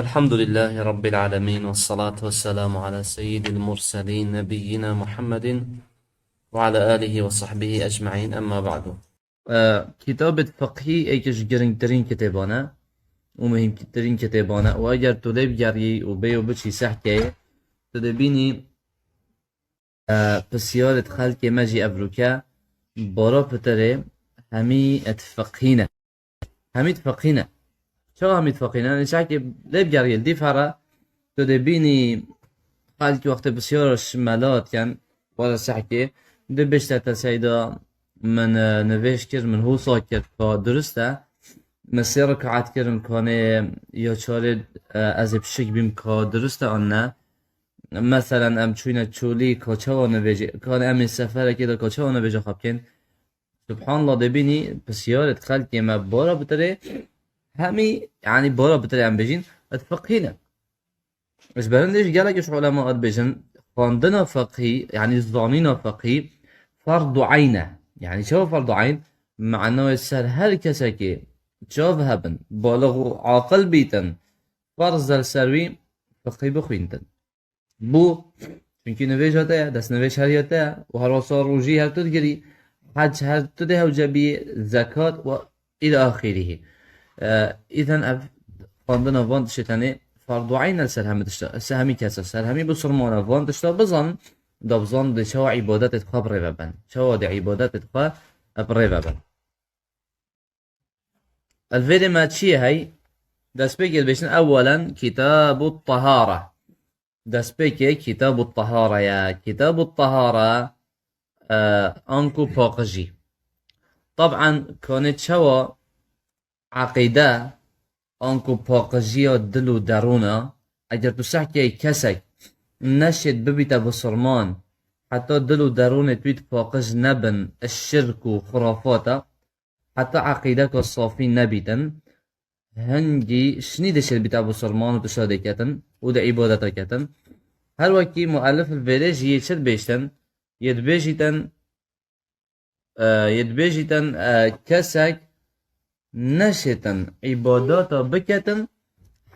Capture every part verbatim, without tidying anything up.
الحمد لله رب العالمين، والصلاة والسلام على سيد المرسلين نبينا محمد وعلى آله وصحبه أجمعين، أما بعد. Ee, kitabê fiqhî êk ji girîngtirîn kitêban e û muhîmtirîn kitêban e û eger tu lê bigeriyî û bêyî biçî sehkeyê, tu dê bînî, e, pisyarê xelkê me jî evroke bara pitirê hemî et fiqhî ne. Hemî fiqhî ne. Çawa hemî fiqhî ne? Nîşakê lê bigeriyê dîf here, tu dê bînî xelk wextê pisyara ji mela dikin, were sehkê, dê bêjte te seyda min, e, nivêj kir, min hûsa kir, ka durist e. Min sê rikaet kirin, kanê ya çarê, e, ez ê pişik bîm, ka durist e an ne. Meselen em çûyne çolî, ka çawa nivêjê, kanê em ê seferekê de ka çawa nivêja xwe bikên. Subhanallah, dê bînî pisyarê xelkê me bara bitirê, hemî, yanî bara bitirê em bêjîn, et fiqhî ne. Ji ber hindê jî gelek ji ulema dibêjin, xwendina fiqhî, yanî zanîna fiqhî, ferdu eyn e. Yanî çawa ferdu eyn? Manayê ser her kesekê çav hebin, balix û aqil bîtin, ferz e li ser wî fiqhî bixwîntin. Bû, çunkî nivêja te ye, destnivêj her ya te ye, û her wesa rojî her tu digirî, hec her tu dê hewce bî, zekat û îlâ axîrihî. E, îzen ev xwendina van tiştê tenê fardu eyn e li ser hemî tişta, ser hemî kesa, ser hemî bisurmana van tişta bizanin, da bizanin dê çawa îbadetê xwe bi rê ve ben, çawa dê îbadetê xwe bi rê ve ben. Li vêrê me çi ye hey? Destpêkê dibêjin ewwelen Kitabu Tahara. Destpêkê Kitabu Tahara ye. Kitabu Tahara, e, anku paqijî. Tab'en kanê çawa eqîde anku paqijiya dil û derûna, eger tu sehkeyê kesek neşêt bibîte bisurman, heta dil û derûnê wî paqij nebin, şirk û xurafata, heta eqîdeka safî nebîtin, hingî şinî dişêt bîte bisurman û tişta dê ketin û di îbadeta ketin. Her wekî muellif li vêrê jî yê çi dibêjtin, yê dibêjîtin, e, yê dibêjîtin, e, kesek neşêtin îbadeta biketin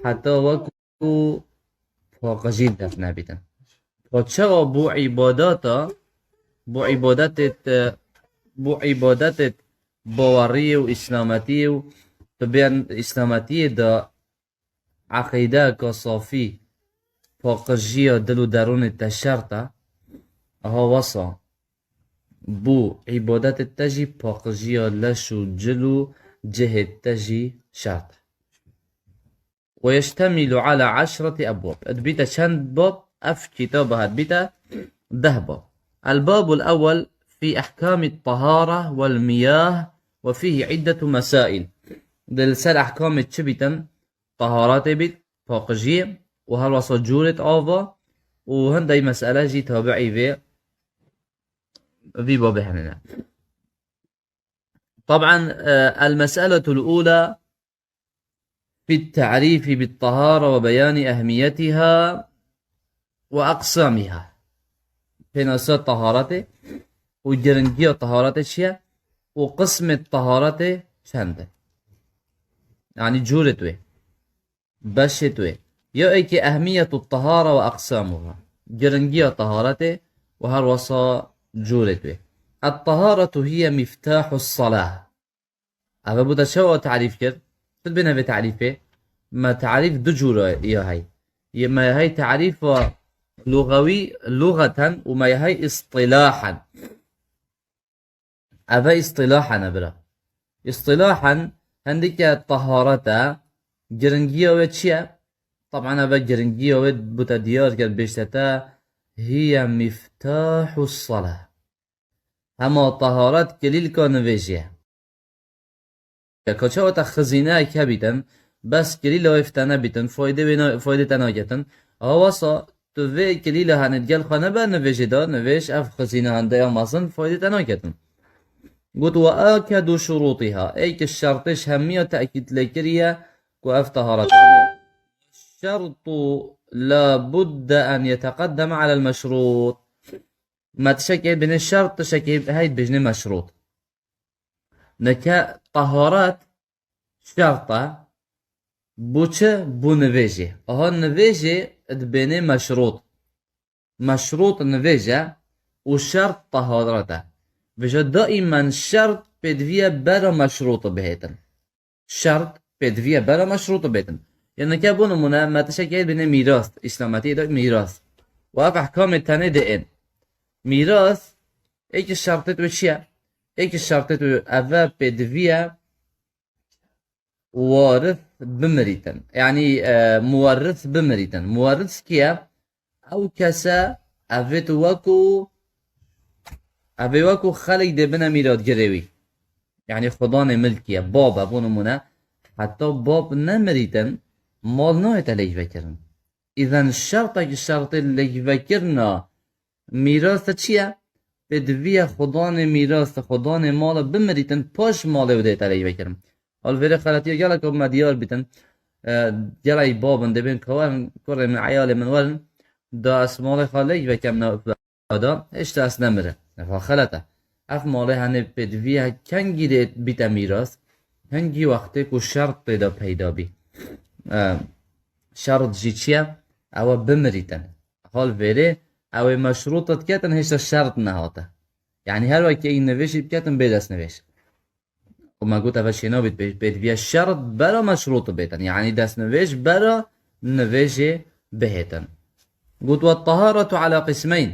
heta wekû paqijî def nebîtin. Ka çawa bû îbadeta, bû îbadetê, e, bû îbadetê baweriyê û îslametiyê û tu bên îslametiyê de eqîdeka safî, paqijiya dil û derûnê te şert e, aha wesa bû îbadetê te jî paqijiya leş û cil û cihê te jî şert e. ويشتمل على عشرة أبواب. Dibîte çend bab? Ev kitaba her dibîte deh bab. الباب الأول في أحكام الطهارة والمياه وفيه عدة مسائل. Di li ser ehkamê çi bîtin? Taharatê bît, paqijiyê û her wesa cûrêt ava û hindek mesele jî tabi'î vê, vî babê henine. طبعا، e, المسألة الأولى في التعريف بالطهارة وبيان أهميتها وأقسامها. Pênasa taharetê û giringiya taharetê çi ye? Û qismê taharetê çend e? Yanî cûrêt wê, beşêt wê. Ya êkê أهمية الطهارة وأقسامها. Giringiya taharetê û her wesa cûrêt wê. الطهارة هي مفتاح الصلاة. Ev bû te çawa tarîf kir? Tu dibêne vê tarîfê. Me tarîf du cûre ya hey. Yê me hey tarîfa lugewî, lugeten û me hey îstilahen. Ev îstilahen e bira. Îstilahen hindike taharet e, giringiya wê çi ye? Taban ev giringiya wê bû te diyar kir, bêjte te, هي مفتاح الصلاة. Hema taharet kilîlka nivêjê ye. Ka çawa te xizîneyek hebîtin, bes kilîla wê fite nebîtin, faydê wê na-, faydê te naketin. Awasa tu vê kilîla henê digel xwe nebe nivêjê de, nivêj ev xizîne hende ya mezin faydê te naketin. Got, وآكد شروطها. Êk şertê ji hemiya tekîd lê kiriye ku ev taharet hebe. الشرط لا بد أن يتقدم على المشروط. Me tiştekê bêne şert, tiştekê hey dibêjne meşrût. Neke taharet şert e. Bo çi? Bo nivêjê. Aha nivêjê dibênê meşrût. Meşrût nivêj e û şert teharet e. Vêca daîmen şert pêdiviye bera meşrût bihêtin. Şert pêdiviye bera meşrût bihêtin. Yanî ke bo nimûne me tiştekî heyt bênê mîras, îslametiyê de mîras. Û ev ehkamê tenê de ên. Mîras, êkî şertê wê çi ye? Êkî şertê wê eve pêdiviye waris bimirîtin. Yanî, e, muwerris bimirîtin. Muwerris kî ye? Ew kes e, evê tu wekû, evê wekû xelk dê bine mîratgirê wî. Yanî xudanê milkî ye, bab e, bo nimûne. Heta bab nemirîtin, mal nayête lêkvekirin. Îzen şertekî şertê lêkvekirina mîrasa çi ye? Pêdiviye xudanê mîrasa, xudanê mala bimirîtin, paş malê wê dê te lêkvekirin. Hal vêrê xeletiya gelek me diyar bîtin. E, gelek babin dibên ka werin, kurê min, eyalê min werin, da ez malê xwe lêkvekem ne da, hêşta ez nemirim. Ev xelet e. Ev malê henê pêdiviye kengî dê bîte mîras, kengî wextê ku şert tê de peyda bî. E, şert jî çi ye? Ew e bimirîtin. Hal vêrê ew ê meşrût diketin hêşta şert nehate. Yanî her wekî ê nivêjî biketin bê destnivêj. Û me got eve çênabît pê-, pêdiviye şert bera meşrût bêtin. Yanî destnivêj bera nivêjê bihêtin. Got, "Ve taharetu ala qismeyn."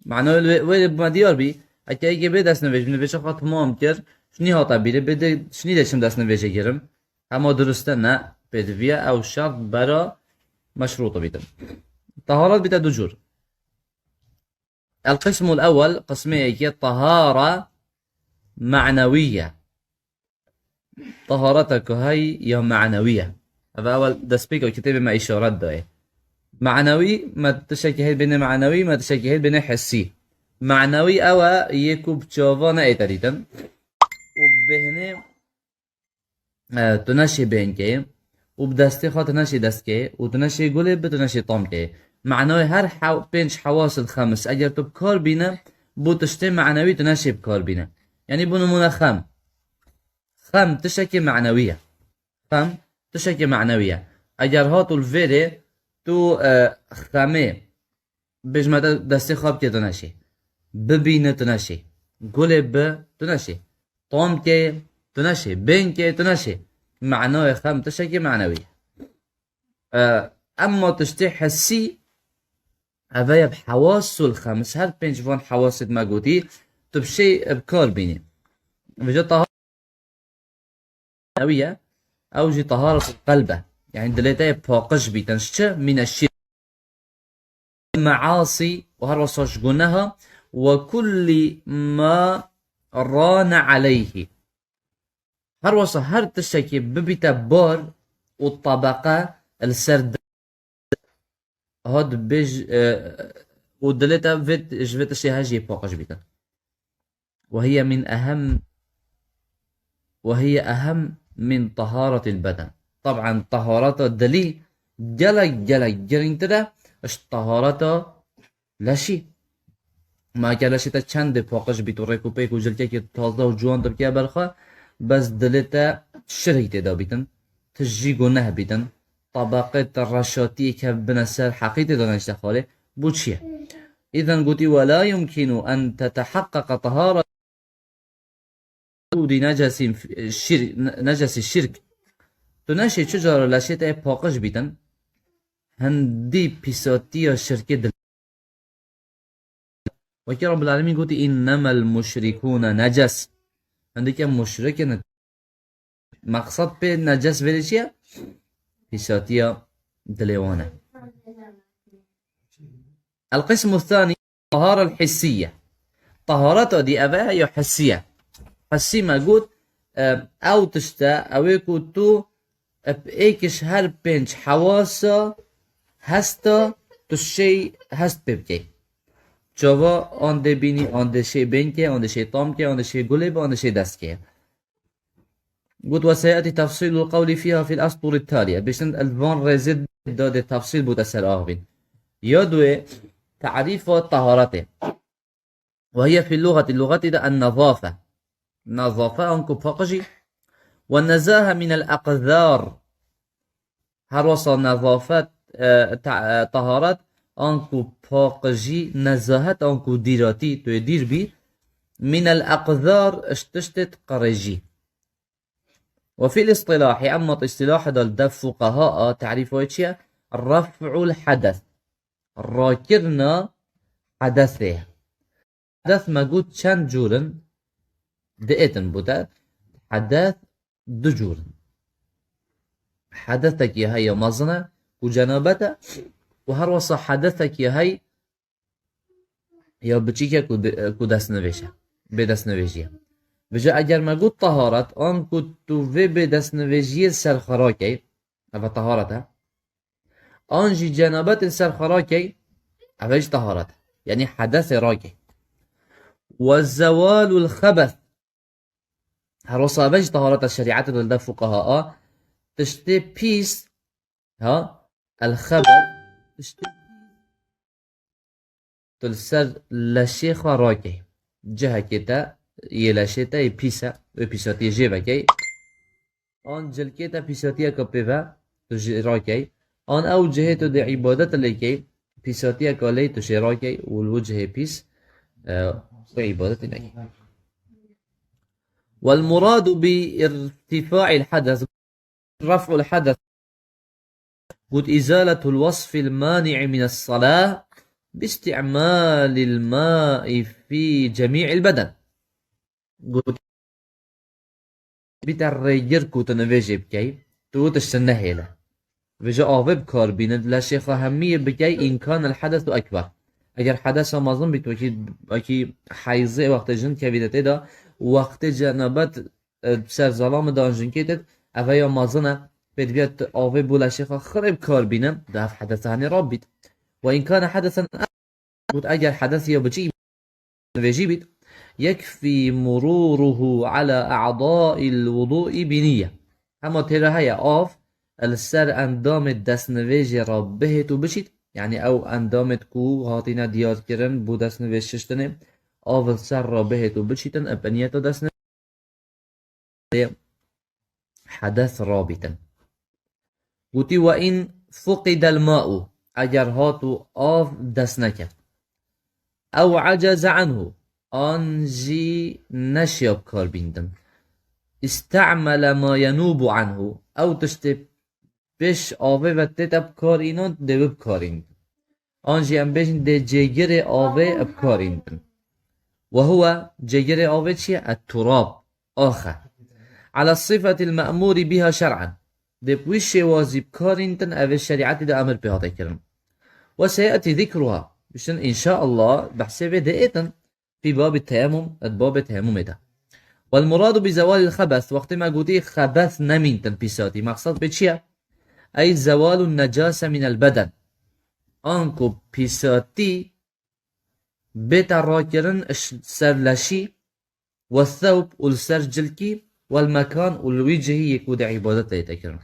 Manoyê wê, wê li me diyar bî, eke êkê bê destnivêj, nivêja xwe temam kir, şinî hate bîrê, bê de şinî dê çim destnivêjê kirim. Hema durust e, ne, pêdiviye ew şert bera meşrût bîtin. Taharet bîte du cûr. El qismul ewwel, qismê yekê, tahara me'newî ye. Tahareta ku hey ya me'newî ye. Ev ewel destpêka kitêbê me îşaret dayê. Me'newî, me tiştekî heyt bênê me'newî, me tiştekî heyt bênê hissî. Me'newî ew e yê ku bi çava neête dîtin. Û bêhnê e, tu neşê bênkê û bi destê xwe tu neşê destkê û tu neşê gulê bi tu neşê tomkê. Manayê her hew-, pênc hewasil xemis eger tu bi kar bîne, bo tiştê manewî tu neşê bi kar bîne. Yanî bo nimûne xem. Xem tiştekê manewî ye. Xem tiştekê manewî ye. Eger hat û li vêrê tu, e, xemê Bêjme de destê xwe bike tu neşê. Bibîne tu neşê. Gulê bi tu neşê. Tomkê tu neşê. Bênkê tu neşê. Manayê xem tiştekî manewî ye. E, emma tiştê hissî, eve ye bi hewasul xemis, her pênc van hewasê me gotî, tu bi şey, e, bi kar bînî. Vêca taha manewî ye, ew jî taharatul qelb e. Yanî dilê te yê paqij bîtin ji çi? Mîne şirk, measî û her wesa ji guneha, we kullî ma rane aleyhî. Her wesa her tiştekî bibîte bar û tebeqe li ser Aha dibêj, e, û dilê te vê, ji vê tiştê her jî paqij bîtin. Ve hiye min ehem, ve hiye ehem min taharetil beden. Taban tahareta dilî gelek, gelek girîngtir e ji tahareta leşî. Ma eger leşê te çendê paqij bît û rêk û pêk û cilkekî taze û ciwan tu bikeye ber xwe, bes dilê te şirk tê de bîtin, tu jî guneh bîtin, tebeqê te reşatiyê kevbine ser heqî tê de neşte xwarê, bo çi ye? Îzen gotî, "Ve la yumkinu en teteheqqeqe tahara wudûdî necesî şir-, necesî şirk." Tu neşê çi cara leşê te yê paqij bîtin, hindî pîsatiya şirkê dil. Wekî Rabbul Alemîn gotî, "Innemel muşrikûne neces." Hindike muşrik in. Meqsed pê neces vêrê çi ye? Pîsatiya dilê wan e. El qismu thanî, tahara el hissiye. Tahareta dî eve ya hissiye. Hissî me got, e, ew tişt e, ew ê ku tu bi êkiş her pênc hewasa hesta tu şey hest pê bikey. Çava an dê bînî, an dê şey bênkê, an dê şey tamkê, an dê şey gulê bi, an dê şey destkê. Got, "Ve seyati tefsilul qewlî fîha fil esturî taliye." Bêştin el van rêzê da dê tefsil bûte ser axivîn. Ya duê tarîfa taharetê. Ve hiye fil lugati, lugatî de en nezafe. Nezafe anku paqijî. Ve nezahe minel aqzar. Her wesa nezafet, e, te-, e, teharet, anku paqijî, nezahet, anku dîratî, tu yê dîr bî. Min el aqzar, ji tiştê qirêjî. Ve fîl îstîlahî, emma îstîlahê de li dev fuqeha a, terîfa wê çi ye? Ref'ul hades. Rakirina hedesê. Hedes me got çend cûr in? Diêtin bû te. Hedes du cûr in. Hedesekî heye mezin e, ku cenabet e, û her wesa hedesekî hey ya biçîk e ku di-, ku destnivêj e. Bê destnivêjî ye. Vêca eger me got teharet, an ku tu vê bê destnivêjiyê ser xwe rakey, ev e teharet e. An jî cenabetê ser xwe rakey, ev e jî teharet e. Yanî hedesê rakey. Ve zewalul xebes. Her wisa ev e jî teharet e şerîetê de li dev fuqeha a. Tiştê pîs, ha, el xebes, tiştê pîs tu li ser leşê xwe rakey. Cihekê te, yê leşê te yê pîs e, wê pîsatiyê jê vekey. An cilkê te pîsatiyeke pê ve, tu jê rakey. An ew cihê tu dê îbadet lê key, pîsatiyeke lê tu jê rakey û li wê cihê pîs, e, wê îbadetê nekey. Wal muradu bi irtifa'il hades, ref'ul hades. Got, izaletul wasfil mani'i mines salah bi isti'malil ma'i fi cemi'il beden. Got, bîte rêgir ku tu nivêjê bikey, tu wê tiştin nehêle. Vêca avê bi kar bîne, leşê xwe hemiyê bikey, in kanel hedesu ekber. Eger hedesa mezin bît, wekî, wekî heyzê wextê jin kevî de tê de, wextê cenabet, e, ser zelamê de an jinkê têt, ev ya mezin e, pê dibiya tu avê bo leşê xwe xirê bi kar bîne, da ev hedesa henê rab bît. Ve in kane hedesen, got eger hedesiya biçîk nivêjî bît, yekfî mururuhu ala a'dail wudu'i bi niyye. Hema têra heye av li ser endamê destnivêjê re bihêt û biçît, yanî ew endamêt ku hatîne diyarkirin bo destnivêj şiştinê, av li ser re bihêt û biçîtin, bi niyeta destnivêj hedes rabîtin. Gotî, "Ve in fuqidel ma'u", eger hat û av dest nekeft. "Ew aceze anhu", an jî neşiya bi kar bîntin. "İstemele ma yenubu anhu", ew tiştê pêş avê ve tête bi kar înan, dê wê bi kar înin. An jî em bêjin dê cêgirê avê bi kar înin. Ve huwe, cêgirê avê çi ye? Et-turab, ax e. Ala sifetil me'mûrî biha şer'en. Dê bi wî şêwazî bi kar înin, ev ê şerîetî de emir pê hate kirin. Ve seyetî zikruha. Bişin, înşaallah, behsê vê dê êtin. Fî babî teyemum, di babê teyemumê de. Wal muradu bi zewalil xebes, wextê me gotî xebes nemîntin, pîsatî. Mexsed pê çi ye? Ey zewalun necase minel beden. Anku pîsatî bête rakirin ş-, ser leşî, ve thewb û li ser cilkî, wel mekan û li wî cihî yê ku de îbadet tê kirin.